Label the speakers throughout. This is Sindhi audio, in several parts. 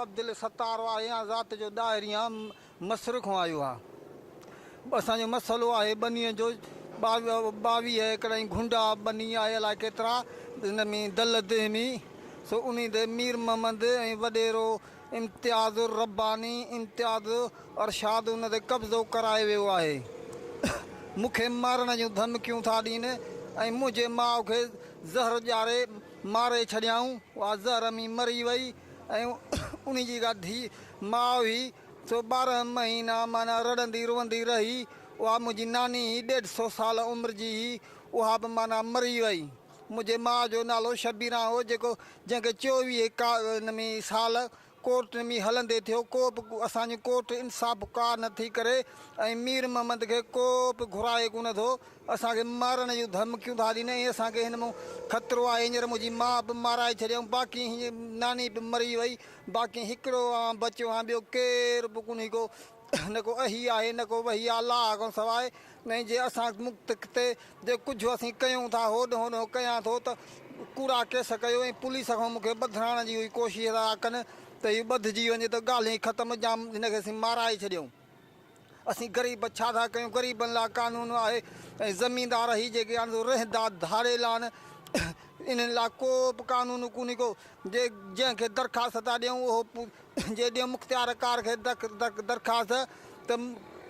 Speaker 1: عبدالستار آهي آن ذات جو ڏاهري آن مصر کان آيو آهيان. اسان جو مسئلو آهي ٻنيء جو 22 ايڪڙ ۽ گهنڊا ٻني آهي الائي ڪيترا ان ۾ دل ديهه ۾ سو انهي تي مير محمد ۽ وڏيرو امتياز الرباني امتياز ارشاد ان تي قبضو ڪرائي ويو آهي. مون کي مارڻ جون ڌمڪيون ٿا ڏين ۽ منهنجي ماء کي زهر ڄاري ماري ڇڏيائون. اها زهر ۾ مري وئي ۽ انهي جي جيڪا ڌيء ماء هئي سو 12 مهينا معنيٰ رڙندي روئندي رهي. اها منهنجي ناني هئي، ڏيڍ سو سال عمر جي هئي، اها به معنيٰ مري وئي. منهنجي ماء جو نالو شبيران هو، جيڪو جنهن کي 24 ڪا ان ۾ سال ڪورٽ ۾ هلندي ٿيو، ڪو به اسان جي ڪورٽ انصاف ڪا نه ٿي ڪري ۽ مير محمد کي ڪو به گهرائي ڪونه ٿو. اسان کي مارڻ جون ڌمڪيون ٿا ڏين ۽ اسان کي هن مون خطرو آهي. هينئر منهنجي ماء به مارائي ڇڏيائون، باقي هينئر ناني به مري وئي. باقي هڪڙو آن بچيو آهيان، ٻيو ڪير به ڪونهي ڪو، نه ڪو اهي آهي نه ڪو وهي آهي، الله کان سواء. ۽ جي اسان مڪت تي جي ڪجهه اسين ڪيون ٿا، هوڏ هوڏ ڪيان ٿو ته ڪوڙا ڪيس ڪيو ۽ پوليس کان مون کي ٻڌرائڻ جي اهي ڪوشش ٿا ڪن ته هي ٻڌجي وڃي ته ڳالهه ئي ختم، جام هن کي اسين مارائي ڇڏيون. اسين غريب ڇا ٿا ڪيون، غريبن لاء قانون آهي ۽ زميندار هي جيڪي آهن سو رهندا ڌاڙيل آهن، انهن لاء ڪو به قانون ڪونهي ڪو، جي جنهن کي درخواست ٿا ڏيون اهو جي ڏيون مختيار ڪار کي درخواست ته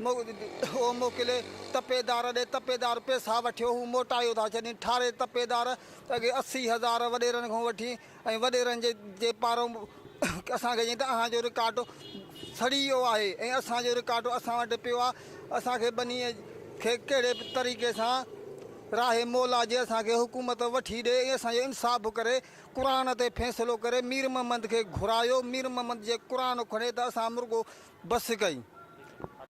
Speaker 1: اهو موڪلي تپيدار ڏي، تپيدار پئسا وٺيو هو موٽايو ٿا ڇڏين، ٺاري تپيدار اڳي 80 هزار وڏيرن کان وٺي ۽ وڏيرن جي پارون اسان کي چيائين ته اوهان جو رڪارڊ سڙي ويو آهي ۽ اسان جو رڪارڊ اسان وٽ پيو آهي، اسان کي ٻنهي کي ڪهڙي به طريقي سان راهي مولا جي اسان کي حڪومت وٺي ڏي ۽ اسان جو انصاف ڪري قرآن تي فيصلو ڪري مير محمد کي گهرايو، مير محمد جي قرآن کڻي ته اسان مرڳو بس ڪئي.